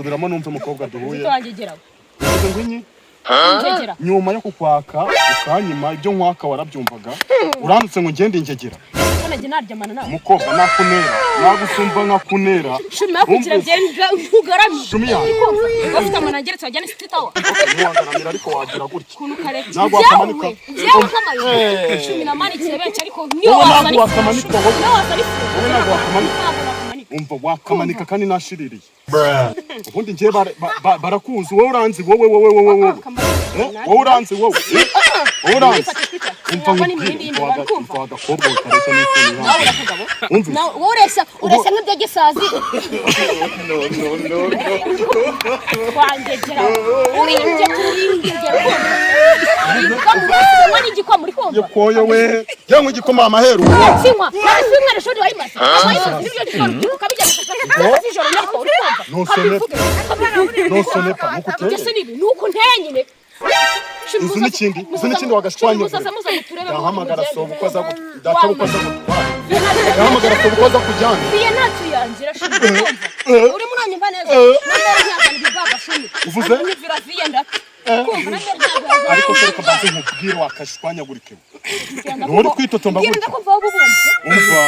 Subiramo numve, mukobwa duhuye. Wangegera. Uvuze ngo inyi? Ngegera. Nyuma yo kukwaka ukanyima ibyo nkwaka, warabyumvaga, urandutse ngo ngende ingegera. Ko najye naryamana nawe? Mukobwa, nakunera, nagusumba nkakunera. Shumi, hakugira ngenda ugaramye. Shumi yanjye. Bafite amanangeretse wajyana City Tower. Ntiwangaramira, ariko wagira gutya. Ukuntu kareka. Ntabwo wakamanika. Njyewe nk'amayo cumi namanikiye benshi, ariko niyo Wowe wazana ntabwo ifu. wakamanika, wowe. Niyo wazana ifu. Wowe ntabwo wakamanika. Ntabwo wakamanika. Umva, wakamanika kandi nashiririye. Ubundi njyewe barakuzi, wowe uranzi, wowe, wowe, wowe, wowe. Wowe uranzi, wowe. Wowe uranzi. Umva nkubwire, umva agakobwa kareshya n'ifuni Nawe yanjye. uravuga bo. Umvise? Nawe wowe ureshya nk'ibyo gisazi. Wangegera, uri ingegera, kumva n'igikoma, uri kumva? Yekoyo we, yewe, igikoma amaheru. Sinywa ntabwo sinywera ishuri wayimaze, wayimaze n'ibyo gikoma ukabijyana z'ijoro nariko, uri kumva? Ntusone. Ntusone pa nuko Ibyo uteye. Se nibi ni uko nteye nyine. Uzi n'ikindi wagashwanya. Muzaza, muza muturebe. Yahamagara soba uko aza data uko aza gutwara. Yahamagara soba uko aza kujyana. Fiye ntacyo yangira, shumi, kumva? Urimo uranyumva neza? Namere ntiyazana ibibaba, shumi. Uvuze? Anyumvira fiye ndapfa, kumva? Namere ntabwo yazana. Ariko se reka mbanze nkubwire, wakashwanyagurike. Nturi kwitotomba Mbwira. gutya. Ndakumva wowe ubumbye. Umva.